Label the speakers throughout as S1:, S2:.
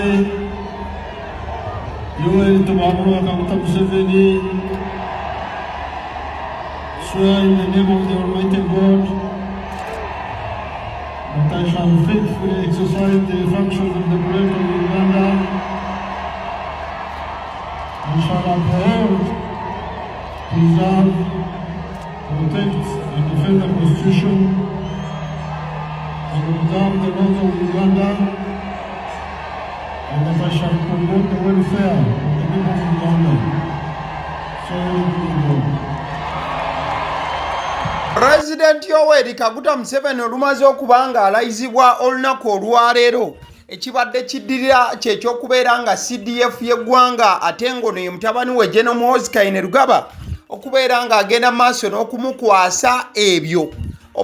S1: Excellency Yoweri Tibuhaburwa Kaguta Museveni, swear in the name of the Almighty God that I shall faithfully exercise the functions of the President of Uganda and shall uphold, preserve, protect, and defend the Constitution and observe the laws of Uganda, and that I shall promote the welfare of the people of Uganda. So help me God.
S2: Pulezidenti Yoweri Kaguta Museveni olumaze okuba nga alayizibwa olunaku olwaleero, ekibadde kiddirira kyekyokubeera nga CDF y'eggwanga ate ng'ono ye mutabani we General Muhoozi Kainerugaba okubeera ng'agenda mu maaso n'okumukwasa ebyo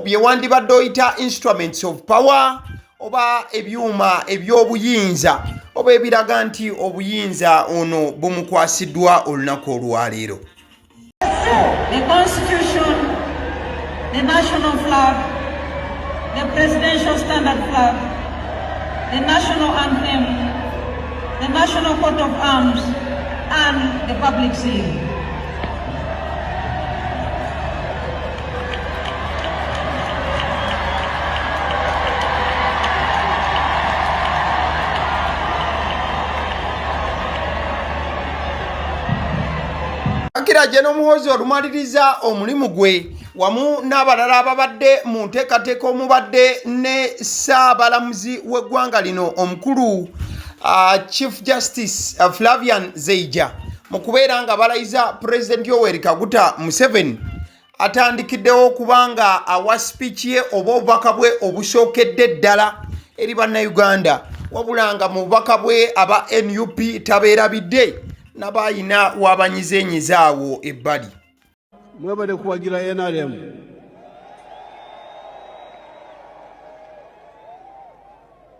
S2: bye wandibadde oyita instruments of power oba ebyuma eby'obuyinza oba ebiraga nti obuyinza ono bumukwasiddwa olunaku olwaleero.
S3: The Constitution, the national flag, the presidential standard flag, the national anthem, the national coat of arms, and the public seal.
S2: Akira General Muhoozi olumaliriza omulimu gwe wamu n'abalala ababadde mu nteekateeka omubadde ne Ssaabalamuzi w'eggwanga lino omukulu, Chief Justice, Flavian Zeija mu kubeera nga balayiza Pulezidenti Yoweri Kaguta Museveni atandikiddewo okuba nga awa speech ye oba obubaka bwe obusookedde ddala eri Bannayuganda, wabula nga mu bubaka bwe aba NUP tabeerabidde n'abayina wabanyizenyiza awo ebbali.
S4: Mwebale kuwagira NRM.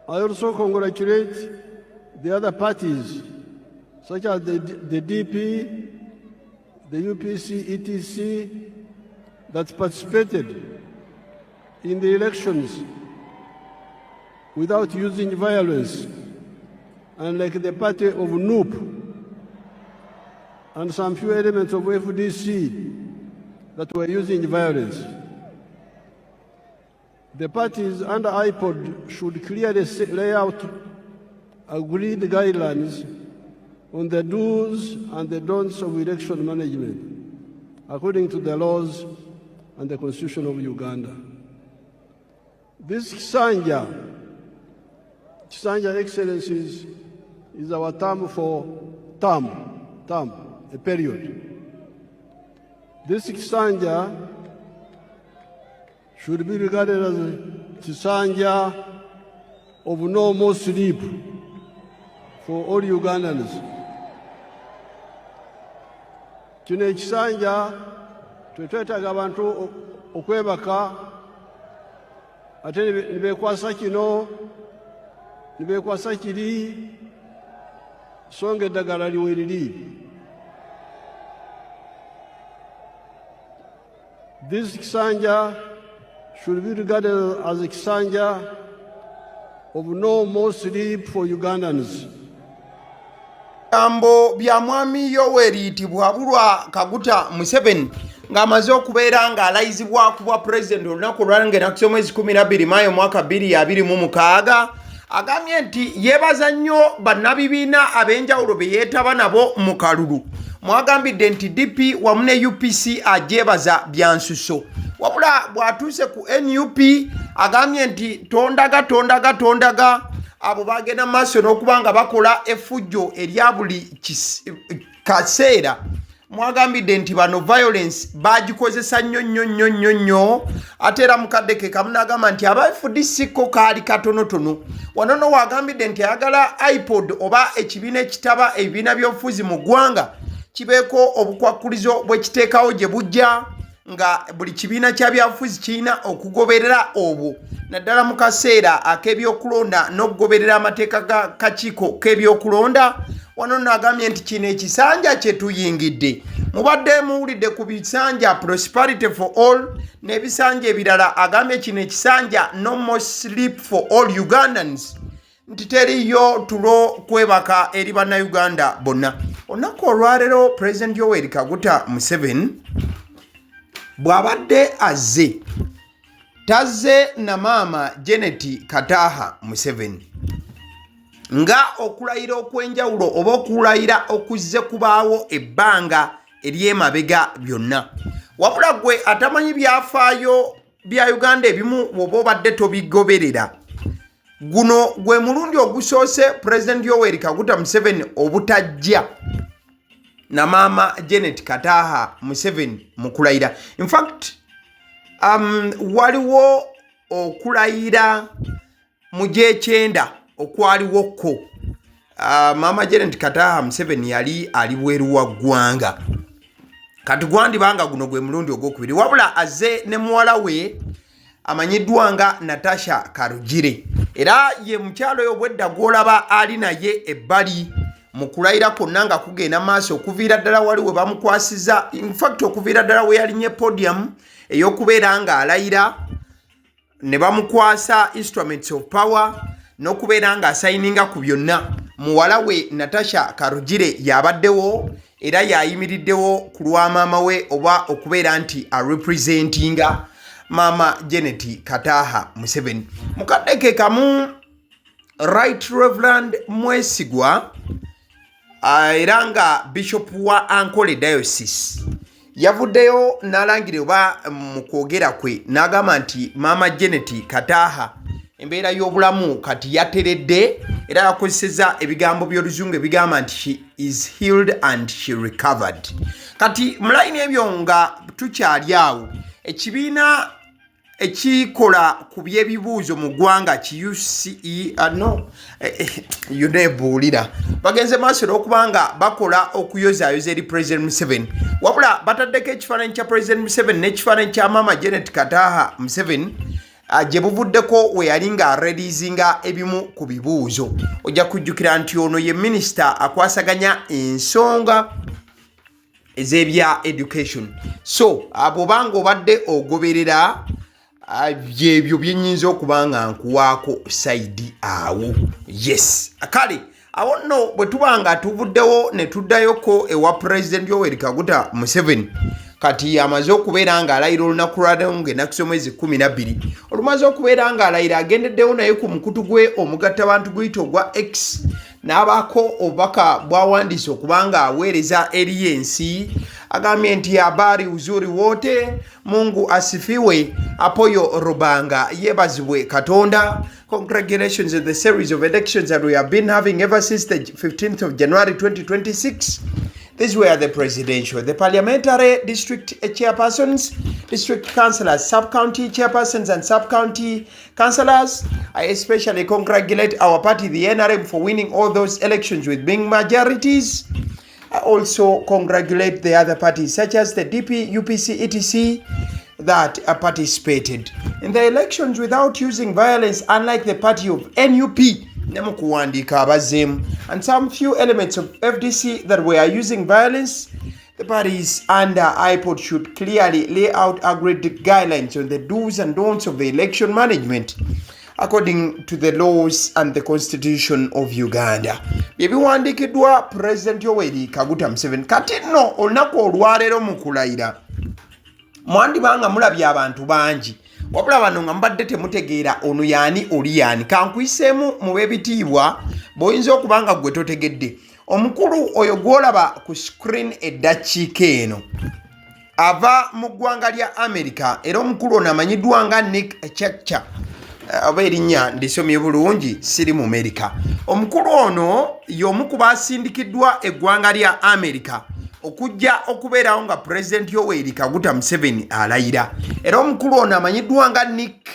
S4: I also congratulate the other parties such as the DP, the UPC, ETC that participated in the elections without using violence, and like the party of NUP and some few elements of FDC that were using violence. The parties under IPOD should clearly lay out agreed guidelines on the do's and the don'ts of election management according to the laws and the Constitution of Uganda. This Kisanja, Excellencies, is our term for term, a period. This Kisanja should be regarded as Kisanja of no more sleep for all Ugandans. Kino ekisanja twetwetaaga abantu okwebaka ate ne beekwasa kino ne beekwasa kiri, so nga eddagala liwe liri. This kisanja should be regarded as a kisanja of no more sleep for Ugandans.
S2: Ebigambo bya Mwami Yoweri Tibuhaburwa Kaguta Museveni ng'amaze okubeera ng'alayizibwa ku bwa pulezidenti olunaku olwalero ng'ennaku z'omwezi 12 Maayo mwaka 2026, agambye nti yeebaza nnyo bannabibiina ab'enjawulo be yeetaba nabo mu kalulu. Mwagambidde nti DP wamu ne UPC agyebaza bya nsuso, wabula bw'atuuse ku NUP agambye nti tondaga, tondaga, tondaga, abo bagenda mu maaso n'okuba nga bakola effujjo erya buli kaseera. Mwagambidde nti bano violence bagikozesa nnyo nnyo nnyo nnyo nnyo. Ate era mukadde ke kamu n'agamba nti aba FDC ko kaali katonotono. Wano no wagambidde nti ayagala IPOD oba ekibiina ekitaba ebibiina by'obufuzi mu ggwanga kibeeko obukwakkulizo bw'ekiteekawo gye bujja nga buli kibiina kya byabufuzi kirina okugoberera obwo, naddala mu kaseera ak'ebyokulonda n'okugoberera amateeka ga kakiiko k'ebyokulonda. Wano nno agambye nti kino ekisanja kye tuyingidde, mubadde muwulidde ku bisanja prosperity for all n'ebisanja ebirala, agambye kino ekisanja no more sleep for all Ugandans. nti teriyo tulo kwebaka eri bannayuganda bonna. Olunaku olwaleero Pulezidenti Yoweri Kaguta Museveni bw'abadde azze, tazze na maama Janet Kataaha Museveni nga okulayira okw'enjawulo oba okulayira okuzze kubaawo ebbanga ery'emabega byonna. Wabula gwe atamanyi byafaayo bya Uganda ebimu bw'oba obadde tobigoberera, guno gwe mulundi ogusoose Pulezidenti Yoweri Kaguta Museveni obutajja na maama Janet Kataaha Museveni mu kulayira. Infact waliwo okulayira mu gyekyenda okwaliwo kko maama Janet Kataaha Museveni yali ali bweru wa ggwanga. Kati gwandibanga guno gwe mulundi ogwokubiri, wabula azze ne muwala we amanyiddwa nga Natasha Karugire, era ye mukyalo oyo obwedda gw'olaba ali naye ebbali mu kulayira kwonna nga kugenda maaso okuviira ddala wali we bamukwasiza, infact okuviira ddala we yalinye podium ey'okubeera ng'alayira ne bamukwasa instruments of power n'okubeera ng'asayininga ku byonna. Muwala we Natasha Karugire yabaddewo era yayimiriddewo ku lwa maama we oba okubeera nti arepresentinga maama Janet Kataaha Museveni. Mukadde ke kamu Right Reverend Mwesigwa, era nga bishop wa Ankole Diocese, yavuddeyo n'alangira oba mu kwogera kwe n'agamba nti maama Janet Kataaha embeera y'obulamu kati yateredde, era yakozeseza ebigambo by'oluzungu ebigamba nti she is healed and she recovered. Kati mu layini ebyo nga tukyali awo, ekibiina ekikola ku by'ebibuuzo mu ggwanga ki UCE, no UNEB, bagenze maaso n'okuba nga bakola okuyozaayoza eri President Museveni, wabula bataddeko ekifaananyi kya President Museveni n'ekifaananyi kya maama Janet Kataaha Museveni gye buvuddeko we yali ng'areleasinga ebimu ku bibuuzo. Ojja kujjukira nti ono ye minisita akwasaganya ensonga ez'ebya education. So bw'obanga obadde ogoberera byebyo byenyinza okuba nga nkuwaako side awo. Yes, kale awo nno bwe tuba nga tuvuddewo ne tuddayoko ewa President Yoweri Kaguta Museveni, kati amaze okubeera ng'alayira olunaku lwaleero ng'ennaku z'omwezi 12. Olumaze okubeera ng'alayira, agendeddewo naye ku mukutu gwe omugatta bantu guyita ogwa X n'abaako obubaka bw'awandiise okuba nga aweereza eri ensi. Agambye nti habari uzuri wote, Mungu asifiwe, apoyo Rubanga, yeebazibwe Katonda. Congratulations on the series of elections that we have been having ever since the 15th of January 2026. These were the presidential, the parliamentary, district chairpersons, district councillors, sub-county chairpersons and sub-county councillors. I especially congratulate our party, the NRM, for winning all those elections with big majorities. I also congratulate the other parties such as the DP, UPC, etc. that participated in the elections without using violence, unlike the party of NUP ne mu kuwandiika abazzeemu and some few elements of FDC that were using violence. The parties under IPOD should clearly lay out agreed guidelines on the do's and don'ts of the election management according to the laws and the constitution of Uganda. Bye biwandiikiddwa President Yoweri Kaguta Museveni. Kati nno olunaku olwaleero mu kulayira mwandiba nga mulabye abantu bangi, wabula bano nga mubadde temutegeera ono yaani, oli yaani. Kankuyiseemu mu b'ebitiibwa bw'oyinza okuba nga gwe totegedde. Omukulu oyo gw'olaba ku screen eddakiika eno ava mu ggwanga lya America, era omukulu ono amanyiddwa nga Nick Chakcha, oba erinnya ndisomye bulungi, siri mu America. Omukulu ono y'omu ku basindikiddwa eggwanga lya America okujja okubeerawo nga Pulezidenti Yoweri Kaguta Museveni alayira. Era omukulu ono amanyiddwa nga Nick,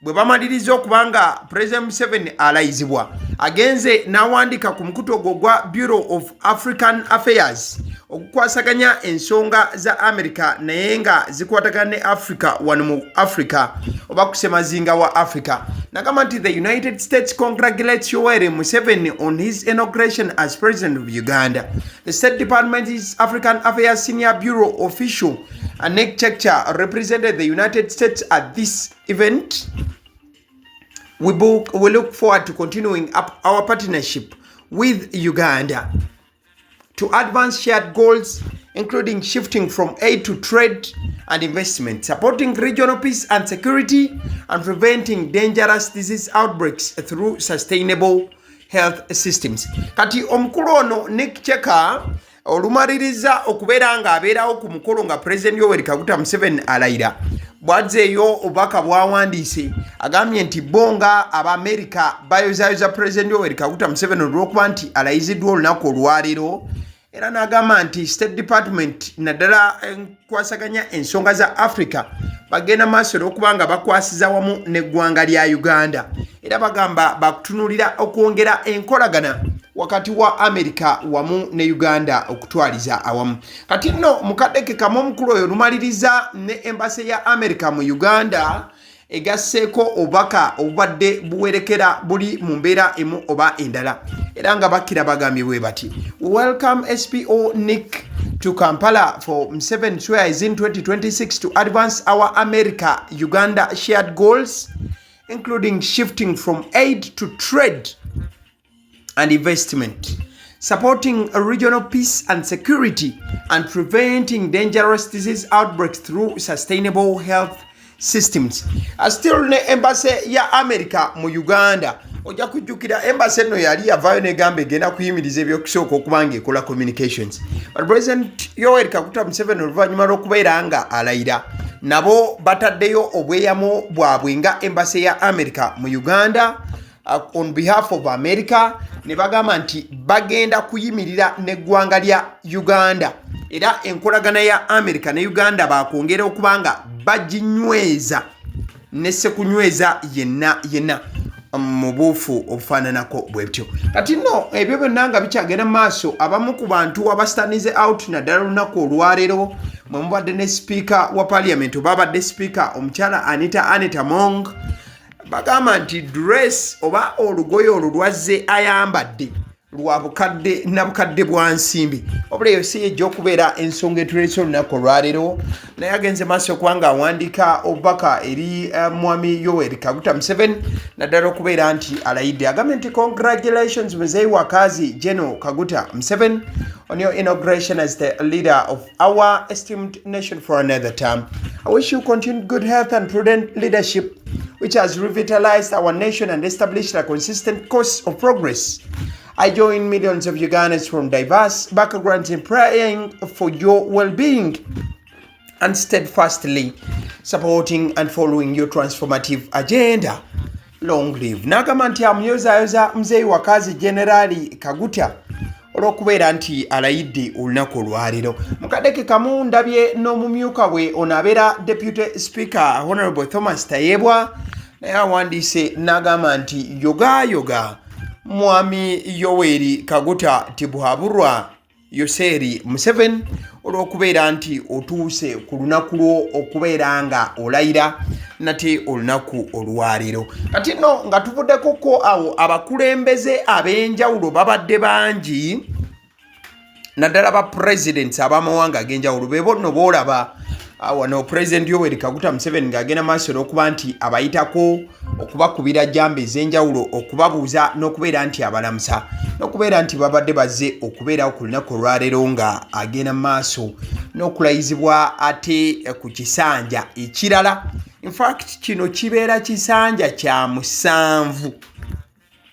S2: bwe bamaliriza okuba nga President Museveni alayizibwa, agenze n'awandiika ku mukutu ogwo ogwa Bureau of African Affairs ogukwasaganya ensonga za America naye nga zikwatagana ne Africa wano mu Africa oba kusemazinga wa Africa, nagamba nti the United States congratulates Yoweri Museveni on his inauguration as president of Uganda. The State Department's African Affairs Senior Bureau official Nick Checcha represented the United States at this event. We look forward to continuing up our partnership with Uganda to advance shared goals, including shifting from aid to trade and investment, supporting regional peace and security, and preventing dangerous disease outbreaks through sustainable health systems. Kati omukulu ono Nick Checker olumaliriza okubeera ng'abeerawo ku mukolo nga Pulezidenti Yoweri Kaguta Museveni alayira, bwazzeeyo obubaka bwawandiise agambye nti bo nga Abamerika bayozayoza Pulezidenti Yoweri Kaguta Museveni olw'okuba nti alayiziddwa olunaku olwaleero, era n'agamba nti State Department, naddala enkwasaganya ensonga za Africa, bagenda maaso olw'okuba nga bakwasiza wamu n'eggwanga lya Uganda, era bagamba bakutunuulira okwongera enkolagana wakati wa America wamu ne Uganda okutwaliza awamu. Kati nno mukadde ke kamu omukulu oyo lumaliriza ne embassy ya America mu Uganda egasseeko obubaka obubadde buwerekera buli mu mbeera emu oba endala, era nga bakkira bagambye bwe bati: "Welcome SPO Nick to Kampala for Museveni swears in 2026 to advance our America Uganda shared goals, including shifting from aid to trade and investment, supporting regional peace and security, and preventing dangerous disease outbreaks through sustainable health systems." Still ne embassy ya America mu Uganda, ojja kujjukira embassy eno yali yavaayo negamba egenda kuyimiriza ebyokusooka okuba nga ekola communications, but President Yoweri Kaguta Museveni oluvannyuma lw'okubeera nga alayira, nabo bataddeyo obweyamo bwabwe nga embassy ya America mu Uganda, on behalf of America, ne bagamba nti bagenda kuyimirira n'eggwanga lya Uganda, era enkolagana ya America ne Uganda bakwongera okuba nga baginyweza ne sekunyweza yenna yenna mu buufu obufaananako bwe butyo. Kati nno ebyo byonna nga bikyagenda mu maaso, abamu ku bantu abastanize out naddala olunaku olwaleero mwe mubadde ne sipiika wa parliament, oba abadde sipiika omukyala Anita Annet Among, bagamba nti dress oba olugoye olwo lwazze ayambadde lwa bukadde na bukadde bwa nsimbi. Wabula eyo si yejja okubeera ensonga etuleese olunaku olwaleero, naye agenze maaso okuba nga awandiika obubaka eri mwami Yoweri Kaguta Museveni, naddala okubeera nti alayidde. Agambye nti, "Congratulations, Muzeyi Wakazi General Kaguta Museveni, on your inauguration as the leader of our esteemed nation for another term. I wish you continued good health and prudent leadership, which has revitalized our nation and established a consistent course of progress. I join millions of Ugandans from diverse backgrounds in praying for your well being and steadfastly supporting and following your transformative agenda. Long live." N'agamba nti amuyozaayoza Muzeeyi Wakazi Generaali Kaguta olw'okubeera nti alayidde olunaku olwaleero. Mukadde ke kamu ndabye n'omumyuka bwe ono abeera Deputy Speaker, Honorable Thomas Tayebwa, naye awandiise n'agamba nti yogayoga mwami Yoweri Kaguta Tibuhaburwa Yoseri Museveni olw'okubeera nti otuuse ku lunaku lwo okubeera nga olayira nate olunaku olwaleero. Kati nno nga tuvuddekoko awo, abakulembeze ab'enjawulo babadde bangi, naddala ba presidents ab'amawanga ag'enjawulo. Bebo nno boolaba wano President Yoweri Kaguta Museveni ng'agenda maaso n'okuba nti abayitako okubakubira jamba ez'enjawulo, okubabuuza n'okubeera nti abalamusa, n'okubeera nti babadde bazze okubeerawo ku lunaku olwaleero nga agenda mu maaso n'okulayizibwa ate ku kisanja ekirala. Infact kino kibeera kisanja kya musanvu,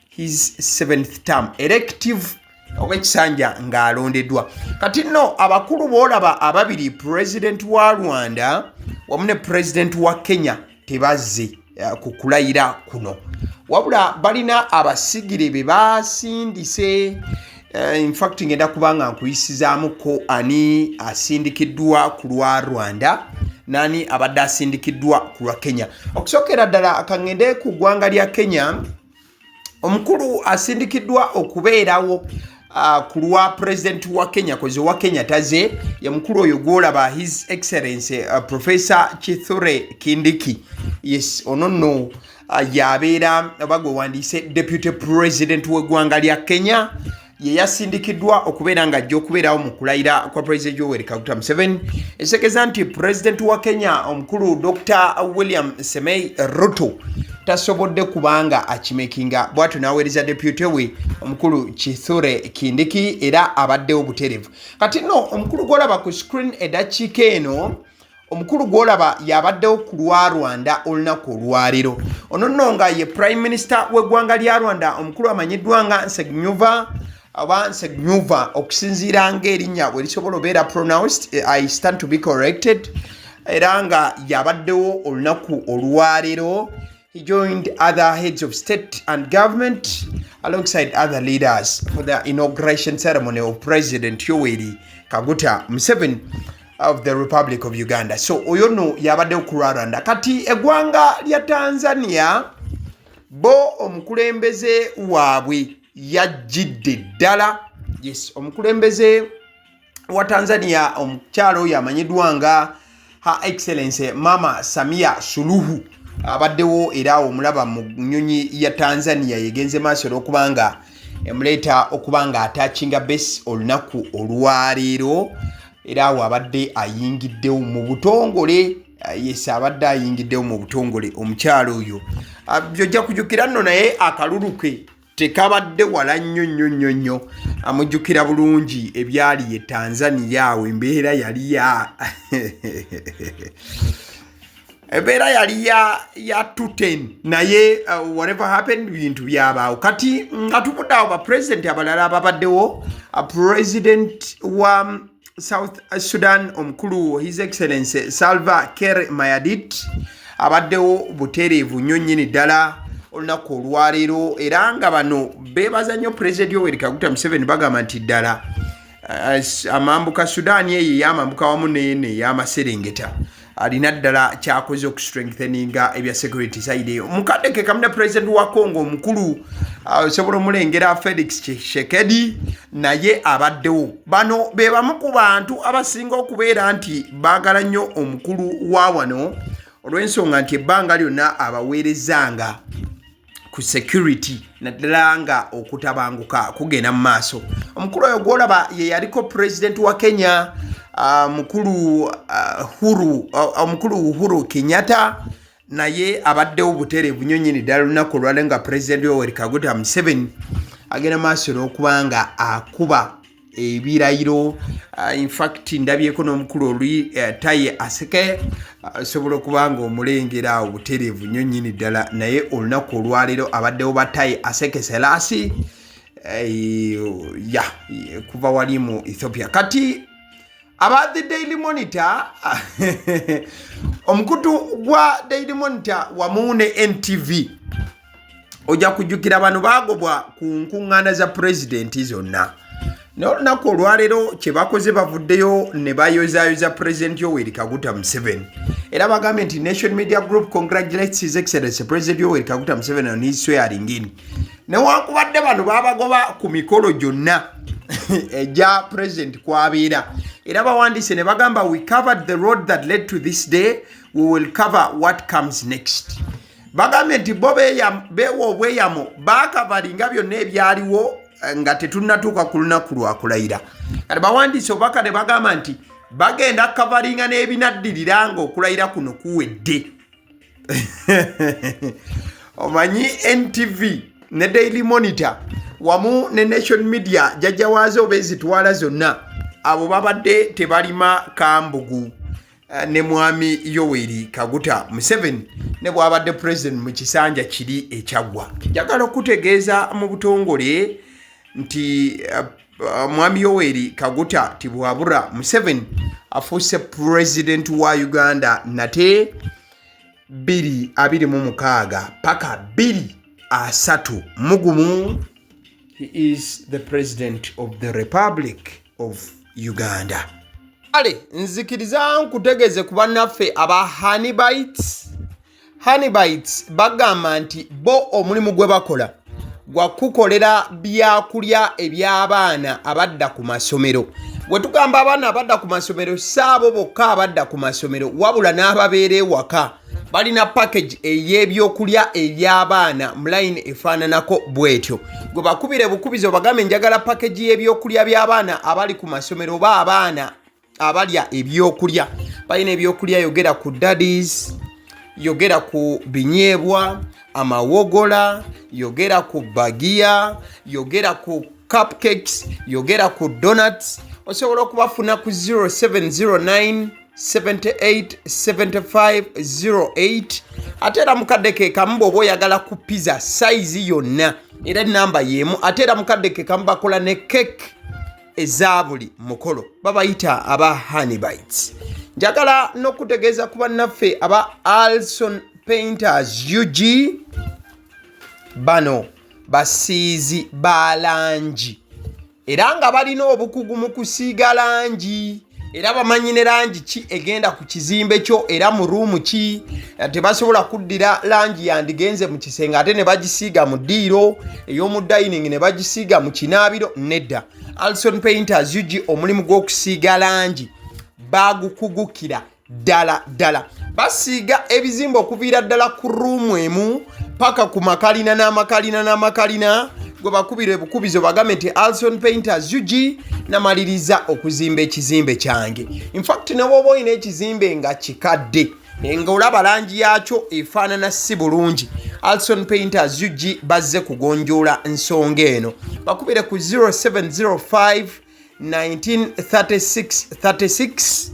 S2: his seventh term elective oba ekisanja ng'alondeddwa. Kati nno abakulu boolaba ababiri, Pulezidenti wa Rwanda wamu ne Pulezidenti wa Kenya, tebazze ku kulayira kuno, wabula balina abasigire be basindise. Infact ngenda kuba nga nkuyisizaamuko ani asindikiddwa ku lwa Rwanda nani abadde asindikiddwa ku lwa Kenya. Okusookera ddala kaŋŋende ku ggwanga lya Kenya. Omukulu asindikiddwa okubeerawo ku lwa Pulezidenti wa Kenya, kozi wa Kenya taze, ye mukulu oyo gwolaba, His Excellence Professor Kithure Kindiki. Yes, ono nno yabeera oba gwe wandiise Deputy President w'eggwanga lya Kenya. ye yasindikiddwa okubeera ng'ajja okubeerawo mu kulayira kwa Pulezidenti Yoweri Kaguta Museveni. Ekitegeeza nti Pulezidenti wa Kenya omukulu Dr William Semei Ruto tasobodde kubanga akimekinga, bwatyo n'aweereza deputy we omukulu Kithure Kindiki, era abaddewo buterevu. Kati nno omukulu gw'olaba ku screen eddakiika eno, omukulu gw'olaba yabaddewo ku lwa Rwanda olunaku olwaleero. Ono nno nga ye Prime Minister w'eggwanga lya Rwanda, omukulu amanyiddwa nga Nsengiyumva oba Nsengiyumva, okusinziira ng'erinnya bwe lisobola obeera pronounced, I stand to be corrected, era nga yabaddewo olunaku olwaleero. He joined other heads of state and government alongside other leaders for the inauguration ceremony of President Yoweri Kaguta Museveni of the Republic of Uganda. So oyo nno yabaddewo ku lwa Rwanda. Kati eggwanga lya Tanzania bo omukulembeze waabwe yajjidde ddala. Yes, omukulembeze wa Tanzania omukyalo oyo amanyiddwa nga Her Excellence Mama Samia Suluhu abaddewo, era omulaba mu nnyonyi ya Tanzania yegenze maaso olw'okuba nga emuleeta okuba nga atouchinga base olunaku olwaleero, era awo abadde ayingiddewo mu butongole. Yes, abadde ayingiddewo mu butongole omukyalo oyo. Byojja kujjukira nno, naye akalulu ke tekabadde wala nnyo nnyo nnyo nnyo. Amujjukira bulungi ebyali e Tanzania awo, embeera yali ya 210, naye whatever happened, bintu byabaawo. Kati nga tuvudde awo, bapulezidenti abalala ababaddewo, President wa South Sudan omukulu His Excellence Salva Kiir Mayardit abaddewo butereevu nnyo nnyini ddala olunaku olwaleero, era nga bano beebaza nnyo Pulezidenti Yoweri Kaguta Museveni. Bagamba nti ddala amambuka Sudaani eyo eyamambuka wamu neeno ey'amaserengeta alina ddala kyakoze okustrengtheninga ebya security side eyo. Mukadde ke kamu ne President wa Congo omukulu, osobola omulengera, Felix Tshisekedi, naye abaddewo. Bano be bamu ku bantu abasinga okubeera nti baagala nnyo omukulu wa wano, olw'ensonga nti ebbanga lyonna abaweerezanga ku security, naddala nga okutabanguka kugenda mu maaso. Omukulu oyo gwolaba ye yaliko President wa Kenya, mukulu omukulu Uhuru Kenyatta, naye abaddewo butereevu nnyo nnyini ddala olunaku olwaleero nga President Yoweri Kaguta Museveni agenda maaso n'okuba nga akuba ebirayiro. Infact ndabyeko n'omukulu oli Taye Aseke, osobola okuba nga omulengera awo butereevu nnyo nnyini ddala, naye olunaku olwaleero abaddewo ba Taye Aseke Selasi, ya kuva wali mu Ethiopia. Kati aba The Daily Monitor, omukutu gwa Daily Monitor wamu ne NTV, ojja kujjukira bano baagobwa ku nkuŋŋaana za pulezidenti zonna, naye olunaku olwaleero kye bakoze, bavuddeyo ne bayozaayoza Pulezidenti Yoweri Kaguta Museveni, era bagambye nti Nation Media Group congratulates His Excellency President Yoweri Kaguta Museveni on his swearing in. Newankubadde bano babagoba ku mikolo gyonna egya President kwabeera, era bawandiise ne bagamba, "We covered the road that led to this day, we will cover what comes next." Bagambye nti bo beewa obweyamo baakavalinga byonna ebyaliwo nga tetunnatuuka ku lunaku lwakulayira. Kati bawandiise obubaka ne bagamba nti bagenda kavalinga n'ebinaddirira ng'okulayira kuno kuwedde. Omanyi NTV ne Daily Monitor wamu ne Nation Media, jjajja waazo oba ezitwala zonna, abo babadde tebalima kambugu ne mwami Yoweri Kaguta Museveni ne bw'abadde President mu kisanja kiri ekyaggwa. Njagala okutegeeza mu butongole nti mwami Yoweri Kaguta Tibuhaburwa Museveni afuuse President wa Uganda nate 2026 paka 2031. He is the President of the Republic of Uganda. Kale nzikiriza nkutegeeze ku bannaffe aba Honeybites. Honeybites bagamba nti bo omulimu gwe bakola gwa kukolera byakulya eby'abaana abadda ku masomero. Bwe tugamba abaana abadda ku masomero, si abo bokka abadda ku masomero, wabula n'ababeera ewaka. Balina package ey'ebyokulya eby'abaana mu layini efaananako bw'etyo. Gwe bakubire bukubizi obagambe njagala package y'ebyokulya by'abaana abali ku masomero oba abaana abalya ebyokulya. Balina ebyokulya, yogera ku daddies, yogera ku binyeebwa, amawogola, yogera ku bagiya, yogera ku cupcakes, yogera ku donuts. Osobola okubafuna ku 0709 78 75 08. Ate era mukadde ke kamu bw'oba oyagala ku pizza sayizi yonna, era enamba y'emu. Ate era mukadde ke kamu bakola ne cake eza buli mukolo, babayita aba Honeybites. Njagala n'okutegeeza ku bannaffe aba Alson Painters UG. Bano basiizi ba langi era nga balina obukugu mu kusiiga langi, era bamanyi ne langi ki egenda ku kizimbe kyo era mu ruumu ki. Tebasobola kuddira langi yandigenze mu kisenge ate ne bagisiiga mu ddiiro, ey'omu dining ne bagisiiga mu kinaabiro. Nedda, Alson Painters UG omulimu gw'okusiiga langi bagukugukira ddala ddala. Basiiga ebizimbe okuviira ddala ku ruumu emu paka ku makalina n'amakalina n'amakalina. Gwe bakubira ebukubizo bagambe nti Alson Painters UG namaliriza okuzimba ekizimbe kyange. Infact ne bw'oba olina ekizimbe nga kikadde ng'olaba langi yaakyo efaanana si bulungi, Alson Painters UG bazze kugonjoola nsonga eno. Bakubire ku 0705 1936 36.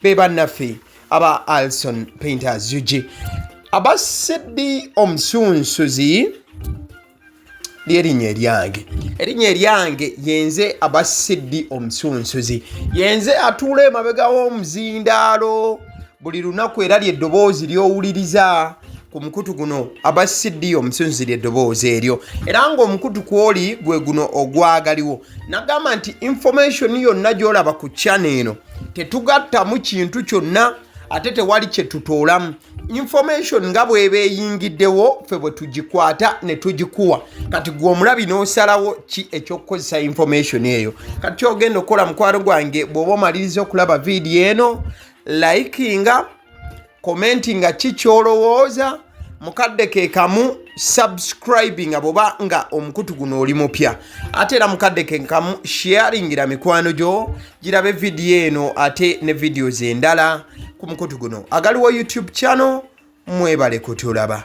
S2: Be bannaffe aba Alson Painters UG. Aba CD Omusunsuzi lyerinnya eryange, erinnya eryange yenze aba CD Omusunsuzi, yenze atuula emabega w'omuzindaalo buli lunaku, era lyeddoboozi ly'owuliriza ku mukutu guno. Aba CD Omusunsuzi lyeddoboozi eryo, era ng'omukutu kwoli gwe guno ogwagaliwo. Nagamba nti information yonna gy'olaba ku channel eno tetugattamu kintu kyonna, ate tewali kye tutoolamu. Information nga bw'eba eyingiddewo, ffe bwe tugikwata ne tugikuwa. Kati gwe omulabi n'osalawo ki ekyokukozesa information eyo. Kati kyogenda okukola, mukwano gwange, bw'oba omaliriza okulaba vidiyo eno, likinga, commentinga ki kyolowooza, mukadde ke kamu subscribinga bw'oba nga omukutu guno oli mupya. Ate era mukadde ke kamu sharingira mikwano gyo girabe vidiyo eno ate ne videos endala ku mukutu guno agaliwo YouTube channel. Mwebale kutulaba.